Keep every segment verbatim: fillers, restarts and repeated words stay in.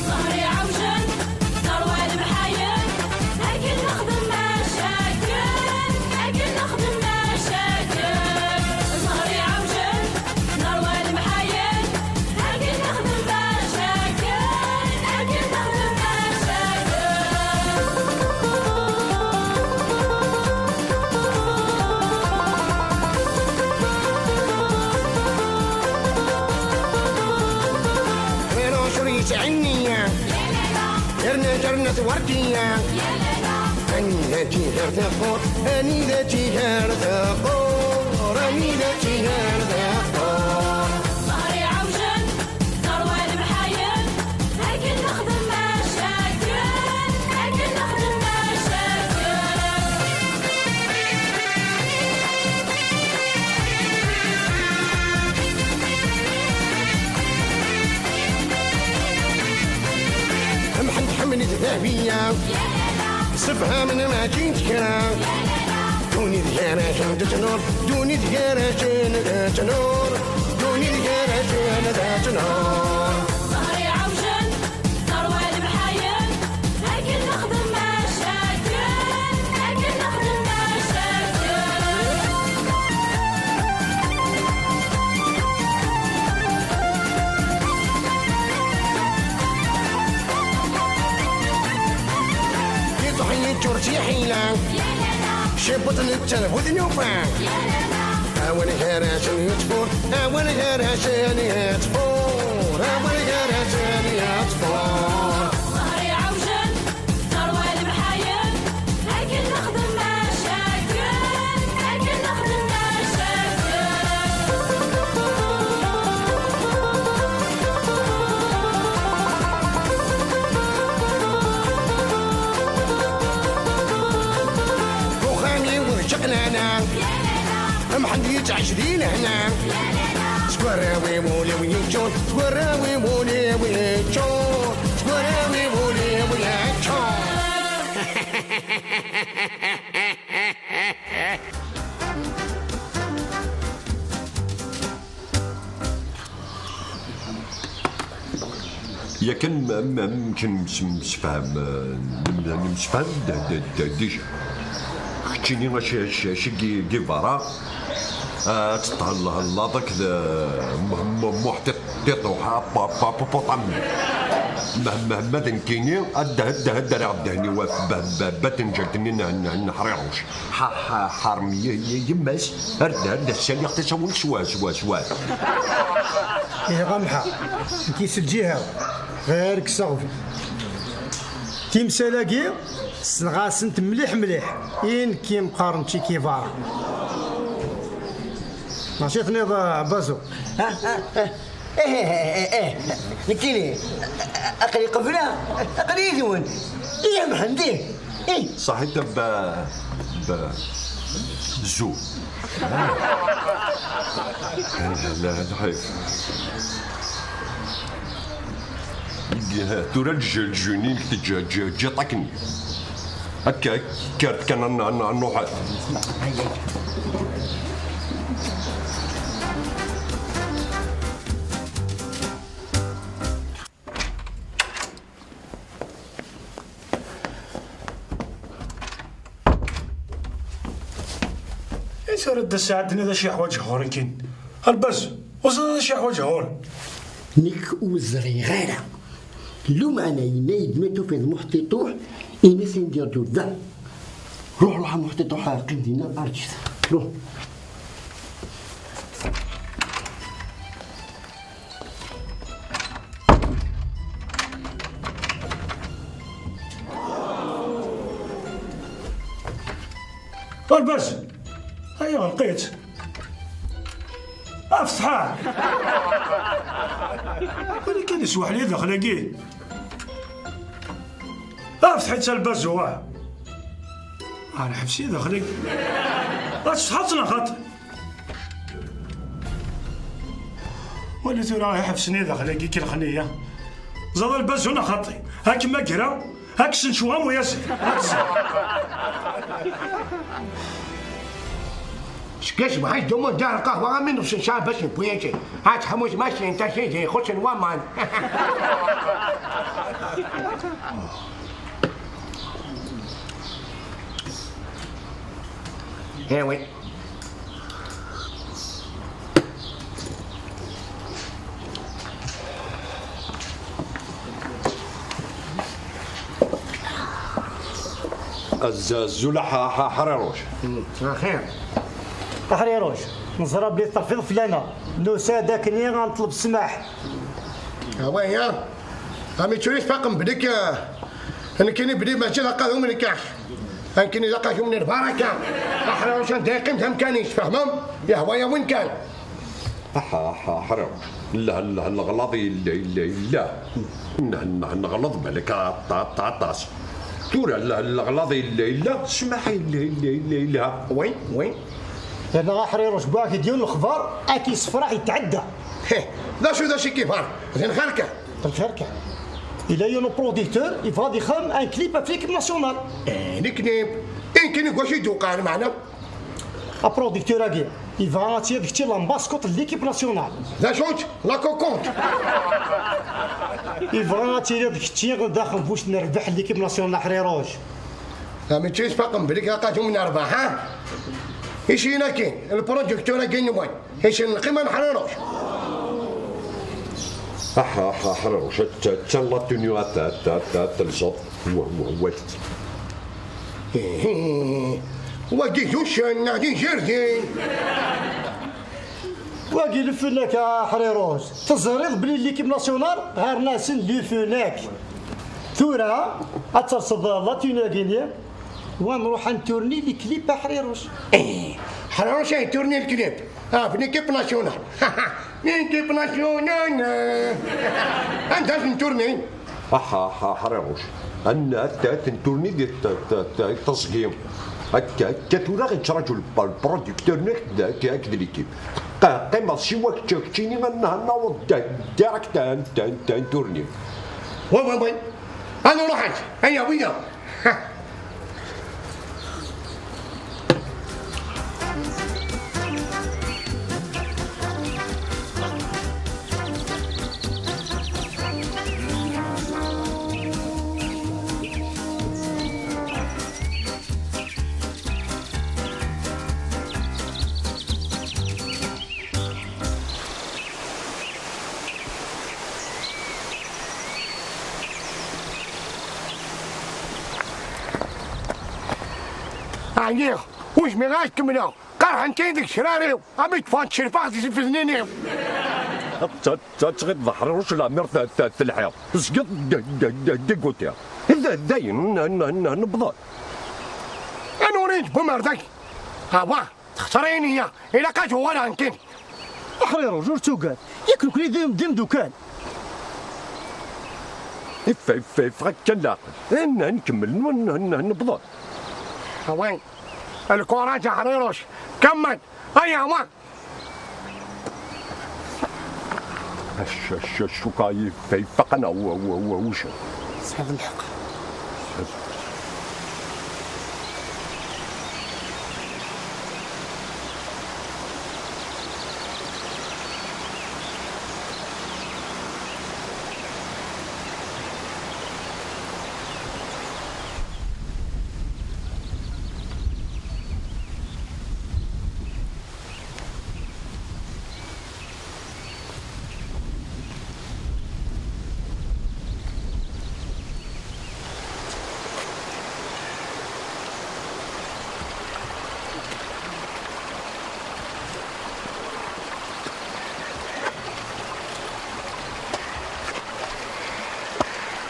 ظهري عوجل، ثروة المحايل، أكل نخدم مشاكل، أكل نخدم مشاكل. ظهري عوجل، ثروة المحايل، أكل نخدم مشاكل، أكل نخدم مشاكل. Ɣiruc ur yesɛi nniya, yerna jernet werdiya. Anida tigar taqur, anida tigar taqur, anida tigar taqur. ظهري عوجل، ثروة المحايل، أكل نخدم مشاكل، أكل نخدم مشاكل. Mḥend ḥemmel d Dahbiya, sefhamen mačči d kra. Duni d gar-asen d ttnur, duni d gar-asen d ttnur, duni d gar-asen d ttnur. ظهري عوجل، ثروة المحايل، أكل نخدم مشاكل، أكل نخدم مشاكل. Yeṭṭeḥ yeččur d tiḥila, cibuṭ netta d bu tlufa. Awal gar-asen yettfur, awal gar-asen yettfur, awal gar-asen yettfur. ظهري عوجل، ثروة المحايل، أكل نخدم مشاكل، أكل نخدم مشاكل. Uxxam-iw d čeqnana, Mḥend yettɛic di lehna. Seg warraw-iw ul-iw yeččur, seg warraw-iw ul-iw yeččur, seg warraw-iw ul-iw yeččur. Yakan m-, m-, amek nemsefham, eh, nem-, nemsefham d, d, d, déjà. Keččini aci, aci, aci Gi-, Guevara, eh, ad teṭṭhellaḍ akked, eh, Muḥ-, Muḥ-, Muḥ Tiṭ-, Tiṭuḥ, pa, pa, pa, pa, pa, pa, Meh-, Mehmed nekkini, ad, ad, ad rreɣ ddehn-iw ɣef ba-, ba-, batenǧalt-nni n, n, n Ḥriruc. Ḥa-, ḥa-, ḥarem y-, y-, yemma-s, ar d, ar d as-saliɣ tasawent s wa, s wa, s wa. Ihi ɣamḥa, nekk s lǧiha-w, ɣer kkseɣ-d. Timsal-agi, ssneɣ-asent mliḥ, mliḥ, i nekk i m-qqaren Che Guevara. Mačči tniḍ, a Bazo? Ah, ah, ah. Eh, eh, eh, eh, eh. Nekkini, aql-i qebleɣ, aql-i yid-wen. Ih, Mḥend, ih, ih. Ṣaḥit a Ba-, Ba-, Zu. Ah. La, la, lḥif. Tura lj-, ljuni-k teǧǧa-, ǧǧa-, ǧǧiḍ akken. Akka, kkert kan a n-, a n-, a nruḥ. I tura d ssaɛa-nni d acu yeḥwaǧ ɣur-i kan? Albaz, ur ẓriɣ d acu yeḥwaǧ ɣur-i. Nekk ur ẓriɣ ara. Lumeɛna yenna-yi-d ma tufiḍ Muḥ Tiṭuḥ, ini-as indiɣ-d ur da. Ruḥ, ruḥ a Muḥ Tiṭuḥ, qqim dinna, arǧit. Ruḥ. Albaz! Ay ɣelqit! Afetḥa! Wali kan isweḥli daxel-agi! Afetḥ-itt a Lbazu, ah! Ah, lḥebs-i daxel-agi! Ad tsetḥaḍ neɣ xaṭi? Wali tura iḥebsen-i daxel-agi kelxen-iyi. Ẓaḍ a Lbazu neɣ xaṭi? Ad kem-aggreɣ, Aksen cwam u yazid. Aksen. Seg-as bɣa yeddu mudar lqahwa am inebsen sɛa bac n buyati. Ad tḥemmut mačči n taci d ixuṣṣen waman. Eh oui. Azul a Ḥ-, Ḥ-, Ḥriruc. Axir. Aḥriruc, neẓra belli terfiḍ fell-aneɣ. Nusa-d akken ad nṭleb ssmaḥ. Awaya. Ami turis faqen belli-k, eh, nekkini belli mačči d aqadum n lkaḥ. Nekkini d aqadum n lbaraka. Aḥriruc anda yeqqim d amkan-is, tfehmem? Yehwa-yawen kan. Aḥ, aḥ, aḥ, aḥriruc. Llah, llah, leɣlaḍ yella, yella, yella. Nah, nah, neɣleḍ balak a-, a-, aṭas. Tura llah, leɣlaḍ yella, yella. Ssmaḥ yella, yella, yella, yella. Oui, oui. Yerna aḥriruc, wwiɣ-ak-d yiwen lexbar, ad k-yessefreḥ yetɛedda. Heh, d acu, d acu i k-yebɣan? D lxir kan. D lxir kan. Yella yiwen uproducteur yebɣa ad ixdem un clip ɣef l'équipe nationale. Eh, les clips. Eh, nekkini deg wacu i d-uqan, meɛna? Aproducteur-agi yebɣa ad tiliḍ kečči la mascotte n l'équipe nationale. D acu-tt? La cocotte. Yebɣa ad tiliḍ kečči d axenfuc n rrbeḥ n l'équipe nationale, aḥriruc. Ami ttwesfaqen belli aqadum n rrbeḥ, ha? Ici-agi, lproducteur-agi n wa? Ici n lqima n Ḥriruc? Aḥ, aḥ, aḥ, Ḥriruc, atta, atta la tenue, atta, atta, atta, telseḍ, wah, wah, wah. Ihi, wagi d uccen neɣ d ijerden? Wagi lefenak a Ḥriruc. Teẓriḍ belli l'équipe nationale ɣer-asen lefenak. Tura ad terseḍ la tenue-agi-nni, wa nruḥ ad nturni les clips a Ḥriruc. Eh, Ḥriruc ay turni les clips. Ah, ɣef l'équipe nationale. L'équipe nationale. Anda ad nturni? Aḥ, aḥ, aḥ, Ḥriruc. Anna, atta, tenturni di t-, t-, t-, teẓgi. Akka, akka tura ɣ-yettraǧu lp-, lproducteur-nnek d, d, akked l'équipe. Qa-, qqimeḍ siwa kečč, keččini, anna, naweḍ d, direct, an, an, an turni. Wa, wa, wa. Ad nruḥ ass. Aya, wiya. Ɛyiɣ, ur zmireɣ ad kemmleɣ. Qerḥent-iyi deg tecrar-iw, am i ṭṭfent tcelfaɣ di tfednin-iw. Ta, ta, tɣiḍ d Ḥriruc, leɛmer ta, ta, telḥiḍ. Tezgiḍ d, d, d, d, diguti. D, dayen, n, n, n, newweḍ. Anwa ur yettbum ar dagi? Awa, textar-iyi nniya, ilaq ad uɣaleɣ nekkini. Aḥriruc, ur ttugad. Yak nekkni d im-, d imdukal. Iff, iff, iff, ɣak kan leɛqel. N, nkemmel, n, n, n, newweḍ. Awa, lkuraǧ a Ḥriruc. Kemmel. Aya, awa. Acu, acu, acu, ka yif-, ifaq-aneɣ w-, w-, w-, wucen. Tesɛiḍ lḥeqq.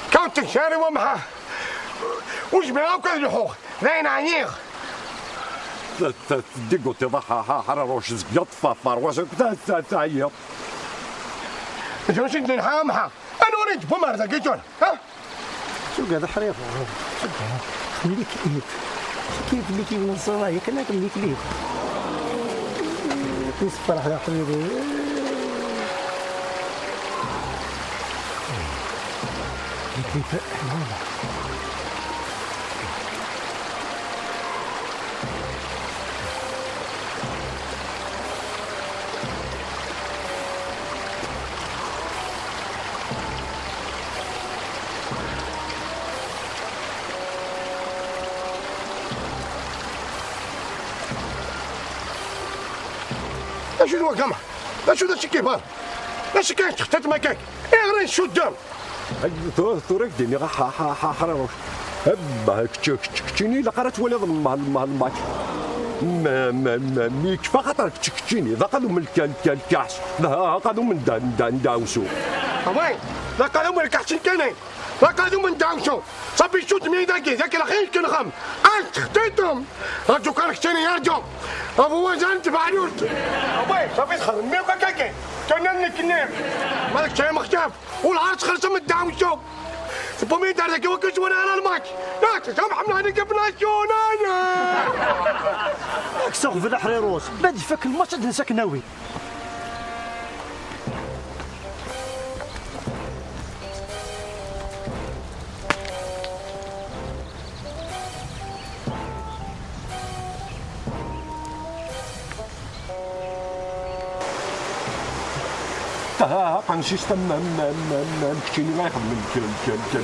Kawt tgecrar-iw a Mḥa. Ur zmireɣ akk ad lḥuɣ. Dayen ɛyiɣ. T-, t-, tdiguṭiḍ a Ḥ-, Ḥ-, Ḥriruc, tezgiḍ tfa-, ferwas akk ta-, ta-, teɛyiḍ. D acu i d-nelḥa a Mḥa? Anwa i d-tewwim ar dagi tura, ha? Tugad a Ḥriruc, tugad. Xemlik ib. Kif li kif neẓẓaḍ yakan ad xemlik ib. Ur tfeṛḥ a Ḥriruc. Kif, kif. D acu d wagama? D acu d acu kibar? D acu kan textiṭ makak? Iɣra ncuddem. Ay, tu-, tura k-d-iniɣ, ḥa, ḥa, ḥa, ḥraruc. Ebba, kečč, kečč, keččini, ilaq ara twaliḍ lmal, lmal, lmal. Ma, ma, ma, mi yekfa xaṭer kečč, keččini, d aqadum n lka-, lka-, lkaḥs, d aqadum n da-, n da-, n daɛwessu. Away, d aqadum n lkaḥs n kani, d aqadum n daɛwessu. Ṣabi, cud mi dagi, dagi lxir kenxem. Ad textiṭem. Rǧu kan keččini, rǧu. Abu wazan tbeɛrut. Away, ṣabi txedmem mi akka kaki. Kana nekni. Malek čay mextaf. Ur ɛad txellṣem ddaɛwessu. Tewwim-iyi-d ar dagi wakken ttwaliɣ ara lmač. La, tsamḥem-aɣ nekk bnacuna. Ad k-seɣben aḥriṛus. Ma d-ifak lmač ad d-nsak nawi. Taqemcist am, am, am, am, am keččini la ixedmen k-, k-, k-,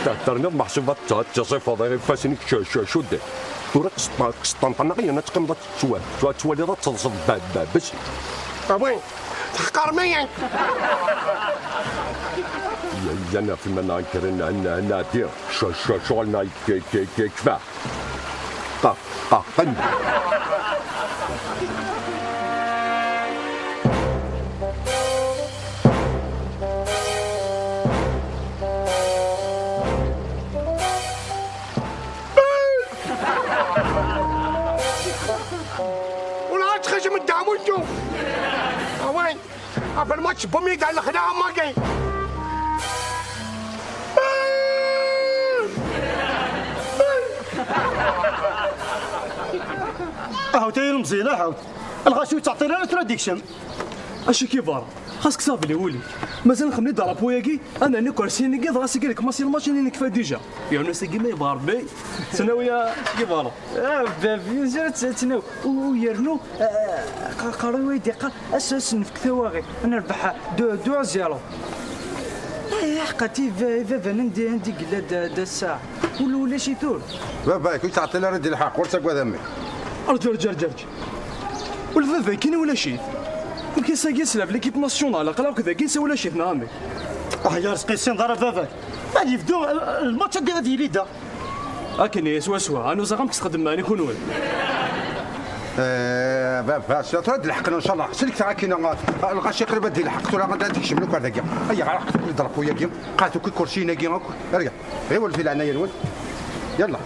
k-, terniḍ meḥsub ad t-, ad tiẓifuḍ ifassen-ik c-, c-, cudden. Tura qsṭ-, qsṭenṭen-aɣ yerna teqqimeḍ ad tettwa-, tettwa-, tettwaliḍ ad teḍseḍ ba-, ba-, bes. Away, teḥqarem-iyi. Ya, ya naf ma nenkren, n-, n-, nadi, c-, c-, ccɣel-nneɣ k-, k-, k-, kfa. Qa-, qa-, qen. Ula ad txedmem ddaɛwessu. Away. Ɣef lmač tewwim-iyi-d ar lexla am wagi. Ahut ay ilmeẓyen, ahut. Lɣaci ur ttɛeṭṭil ara tura ad d-ikcem. Acu k-ibar? Xas kkes aɣbel i wul-ik. Mazal nxemmem-d drapeau-agi, ad nernu ikersiyen-agi, dɣa seg lekmas i lmač ad nekfa dija. Yernu sagi ma yebɣa Rebbi, ttnawi acu k-ibar? Ah, bab, yuzur ad tt-, ttnaw. U, u yernu, ah, qa-, qarwi i d-iqqar, ass, ass nefk tawaɣi, ad nerbeḥ deux, deux à zéro. Ah, iḥeqqa, ti ba-, i baba-nni anda, anda i yella d, d ass-a? Ula ulac-it ur. Baba-k ur yettɛeṭṭil ara ad d-ilḥeq, ur ttagad a mmi. Rǧu, rǧu, rǧu, rǧu. Ula d baba-k kan ulac-it. Amek ass-agi s la, l'équipe nationale, aql-aɣ dagi s ulac-it, neɣ amek? Ah, ya Rezqi, ur tessineḍ ara baba-k. Ad yebdu, eh, lmač ad, ad yili da. Akken i swaswa, ad nuẓeɣ amek txeddmem ɛni kunwi? Eh, baba, s-, tura ad d-leḥqen, ncallah. Selket akin, eh, lɣaci qrib ad d-ilḥeq, tura ad d-ikcem lukan dagi. Ayya, ɣer aqt-, drapeau-yagi, qat akk ikursiyen-agi akk. Erga, ɣiwel fi leɛnaya-nwen. Yalla.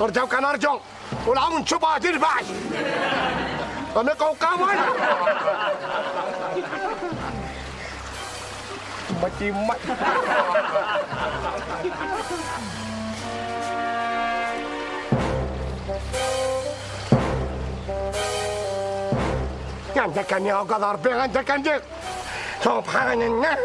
Rǧaw kan rǧaw. Ur ɛawen tcubaḍ irbaḥ. Am iqewqawen. Yemma, yemma. Anda kan yuɣal Rebbi, anda kan diɣ. Subḥan Allah.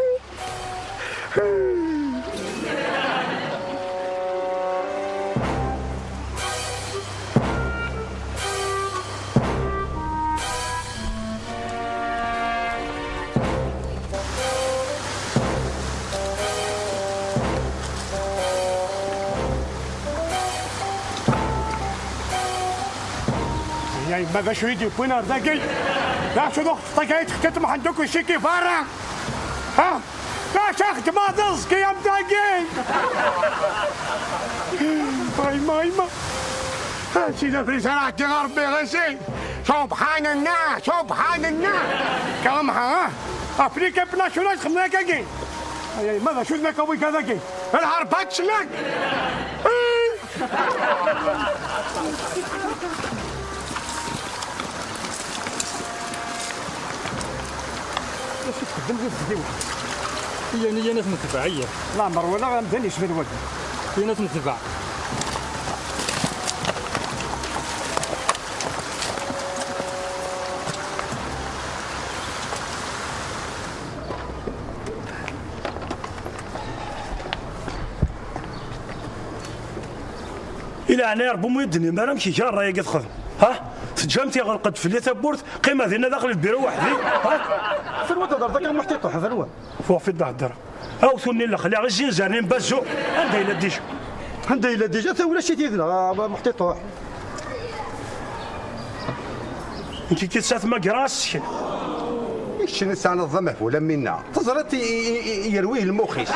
Ya yemma, d acu i d-yewwin ar dagi? D acu d uxeṭṭ-agi ay textiṭ Mḥend akk iciki berra? Ha? Acu xedmeɣ d aẓekki am dagi? Ay ma, ay ma. A Sidi Fris, ara ɛeddiɣ a Rebbi, ɣisi. Subḥan Allah, subḥan Allah. Kalamha, ha? Afrika bnac ula txedmeḍ akkagi. Ay, ay, ma d acu d lakawi kadagi? Lherbat tlak. Acu txeddem di tezdiwa? Iyan, iyan, ad ten-tbeɛ, iyan. Leɛmer walaɣ amdan yecba d wagi. Iyan ad ten-tbeɛ. I leɛnaya Rebbi, ur yi-d-tennim ara amek iga ṛṛay-agi txedem? Ha? Teǧǧam-t iɣelq-d fell-i tawwurt, qqimeɣ dinna daxel lbiru weḥd-i? Ha? Fell-wa d-hedreḍ akka, muḥtiṭuḥ, fell-wa? Fuɣ fi d-hedreɣ. Awtul-nni n lexla, izinzaren n Bazzu, anda yella Dija? Anda yella Dija? Ata ulac-it yid-neɣ, a Muḥtiṭuḥ. Nekk i k-id-sat ma gra ass-ken. I kečč i tesɛaned d amehbul am winna. Teẓriḍ i, i, i, i yerwi lmux-is.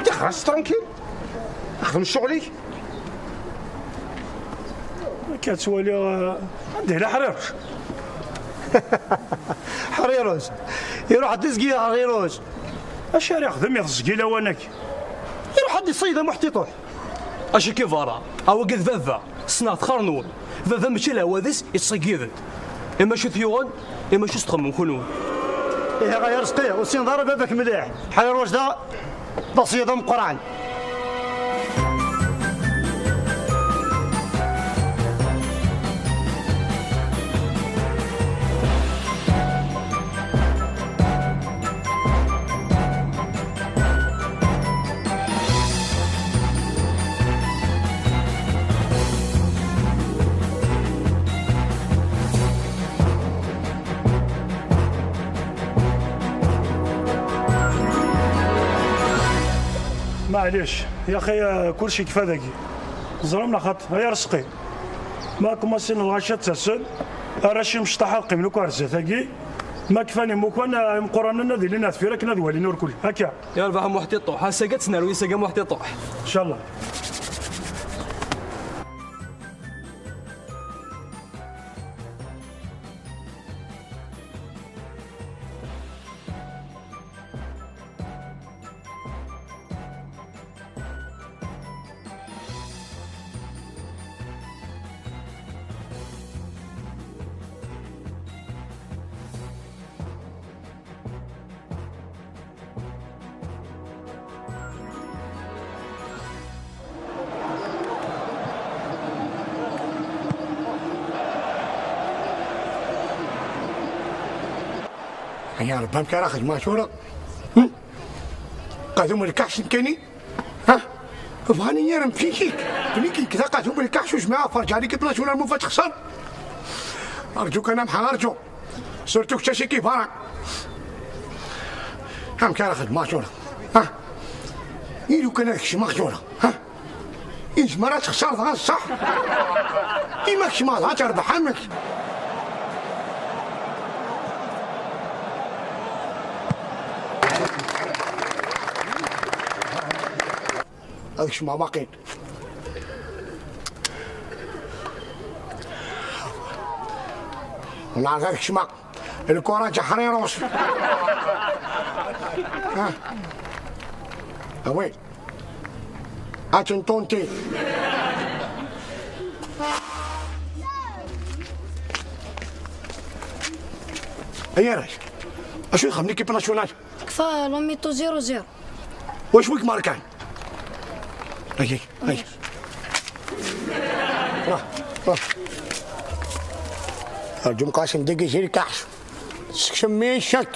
Tixer-as tranquille. Xdem ccɣel-ik. Akka ttwaliɣ, eh, anda yella Ḥriruc? Ḥriruc. Iruḥ-d izgi Ḥriruc. Acu ara yexdem i teẓgi lawan-agi? Iruḥ ad d-iṣeyyed a Muḥtiṭuḥ. Acu-k i berra? A wagi d baba, ssneɣ-t xer-nwen. Baba mačči lɛewad-is yettṣeyyid-d. Imac i t-yuɣen, imac i s-txemmem kunwi? Ihi a Yarezqi, ur tessineḍ ara baba-k mliḥ. Ḥriruc da d aṣeyyed ameqqran. Maɛlic, yaxi, eh, kulci yekfa dagi. Ẓram neɣ xaṭi, a Yarezqi. Ma kumasin lɣaci ad ttasen, arrac imecṭaḥ ad qqimen akk ar zdat-agi. Ma kfan imukan, eh, imeqqranen ad ilin ar deffir akken ad walin urkul. Akka. Yerbeḥ Muḥtiṭuḥ, ass-agi ad tt-nerwi, ass-agi a Muḥtiṭuḥ. Ncallah. Ay a Ṛebbi, amek ara xedmeɣ tura? Hm? Qadum lkaḥ s nekkini? Ha? Bɣan-iyi ara mfikik. Bnikik d aqadum lkaḥ, s ujmiɛ aferǧ alik i bla tura mufa texṣer. Arǧu kan a Mḥa, arǧu. Surtout kečč a Che Guevara. Amek ara xedmeɣ tura? Ha? I lukan ad kecmeɣ tura? Ha? Izmer ad texṣer dɣa ṣṣeḥ. I ma kecmeɣ dɣa terbeḥ amek? Ad kecmeɣ waqil. Neɛd ad kecmeɣ. Lkuraǧ a Ḥriruc. Ah. Ah oui. Ad tenṭunti. Ay arrac, acu ixeddem l'équipe nationale? Tekfa la mi-temps zéro zéro. Wacu i k-markan? Ay, ay, ay. Ruḥ, ruḥ. Rǧum Qasim dagi zi lkaḥs. Sekcem-iyi ccak.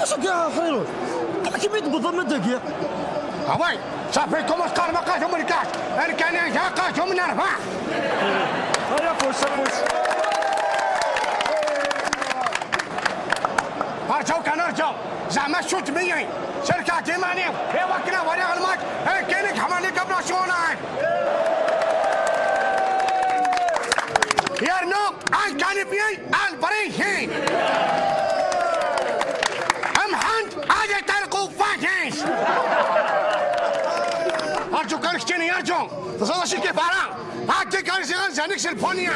Acu akka a Ḥriruc? Amek i d-tewweḍ ama dagi? Away, ça fait comment qqaren aqadum n lkaḥ? Arkan-a d aqadum n rrbeḥ. Ay afus, afus. Arǧaw kan arǧaw. Zeɛma tcuddem-iyi. Serk Timani, iwakken ad waliɣ lmač, akken i yeḥma Liga Nacional. Yernu, ankanipyi, albrihin. Mḥend, ad iṭerqu fatis. Arǧu kan keččini, arǧu. Teẓriḍ acu k-ifara? Ɛeddi kan ziɣ anzanik s lpunya.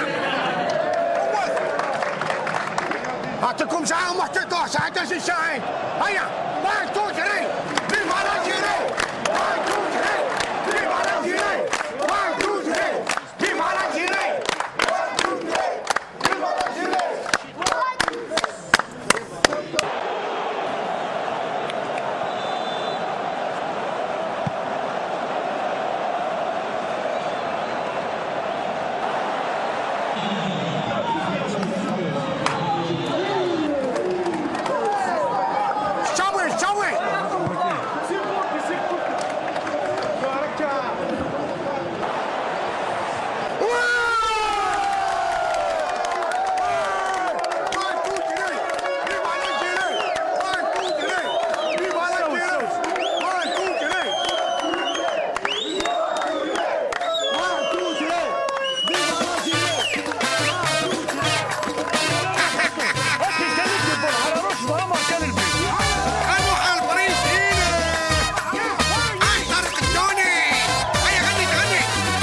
Ɛṭikum saɛa muḥtiṭuḥ, saɛa tazicaɛin. Aya, one, two, three. Viva la Gire! One, two, three. Viva la Gire! One, two, three. Viva la Gire!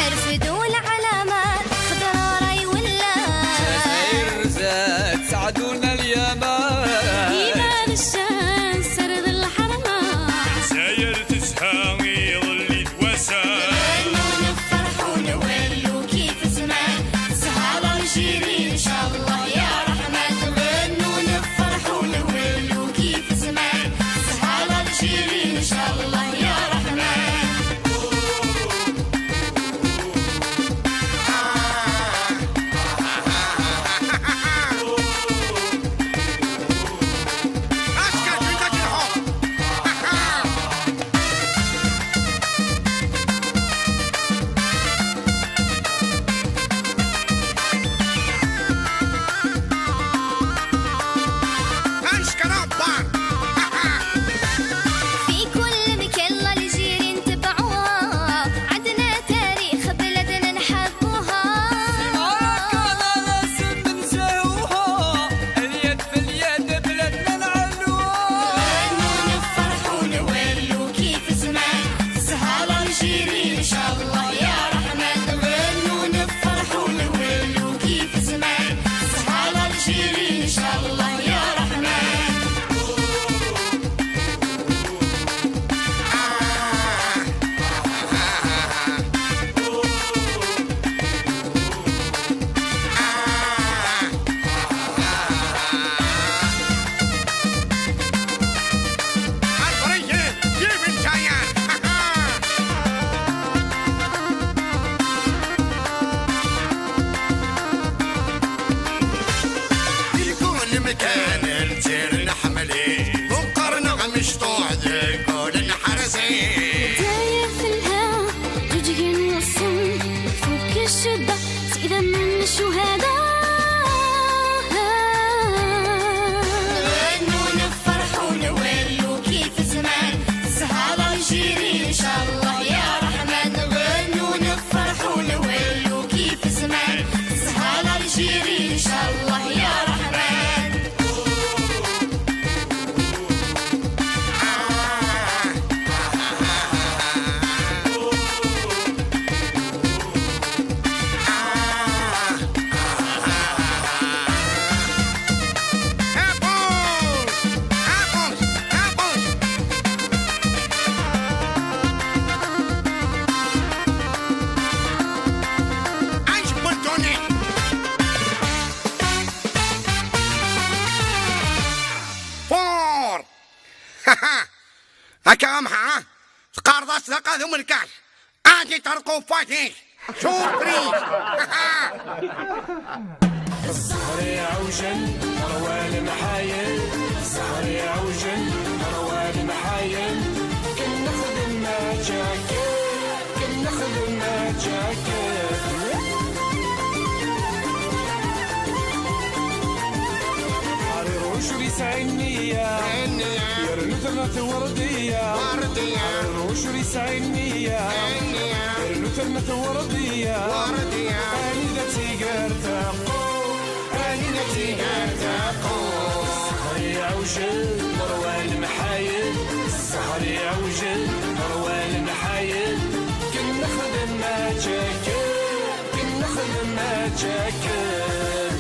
Arfed ula ɛlamar xeḍra ray wella. Jazair rzat sɛduna lyaman. Iman ccan serd lḥerma. Jazair tesha iḍelli d wasa. Rnu nefferḥ u nwellu kif zman. Tesha l'Algérie ncallah ya Raḥman. Rnu nefferḥ u nwellu kif zman. Tesha l'Algérie ncallah ya Raḥman. في كل مكان l'Algérie نتبعوها، عندنا تاريخ بلادنا نحبوها. اليد في اليد بلادنا نعلوها. غنوا نفرحوا نولوا كيف زمان، سهى l'Algérie إن شاء الله يا رحمن. غنوا نفرحوا نولوا كيف زمان، سهى l'Algérie إن شاء الله يا رحمن. Di kul mkan ntir nḥemmel-it, uqerneɣ mecṭuḥ deg wul nḥerz-it. Dayr telha, ǧuǧgen wassen, tfuk ccedda, s idammen n ccuhada. Rnu nefferḥ u nwellu kif زمان، سهى l'Algérie إن شاء الله يا رحمن. غنوا نفرحوا نولوا كيف زمان، سهى l'Algérie إن شاء الله يا رحمن. Fort! Akka a Mḥa, teqqareḍ-as d aqadum lkaḥ. Ad iṭerqu fatis. Surprise! الزهر يعوجن، روى المحايل. الزهر يعوجن، روى المحايل. كنخدم جاكيت، كنخدم جاكيت. حرير وشري Sɛin nniya, yernu terna tewrediya. Rruc ur yesɛin nniya, yernu terna tewrediya. Anida tigar taqu, anida tigar taqu. Ssehri iɛewjen, rwa lemḥayen. Ssehri iɛewjen, rwa lemḥayen. Ken nexdem mačči akken, ken nexdem mačči akken.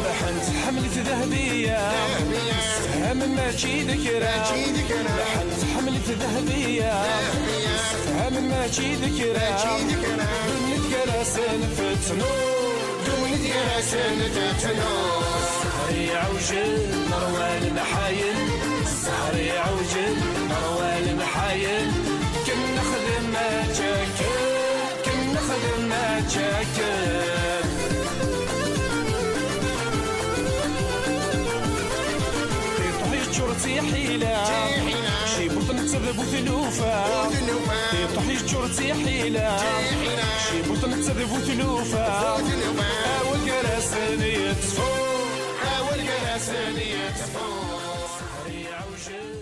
Lḥan tḥemmel-it Dahbiya, sefham mačči d kra. Lḥan tḥemmel-it Dahbiya, sefham mačči d kra. Ddunit gar-asen tettnu, ddunit gar-asen tettnu. Ssehri iɛewjen, rwa lemḥayen. Ssehri iɛewjen, rwa lemḥayen. Ken nexdem mačči akken, ken nexdem mačči akken. Tiṭuḥ yeččur d tiḥila, cibuṭ netta d bu tlufa. Tiṭuḥ yeččur d tiḥila, cibuṭ netta d bu tlufa. Awal gar-asen yettfu, awal gar-asen yettfu. Ssehri iɛewjen,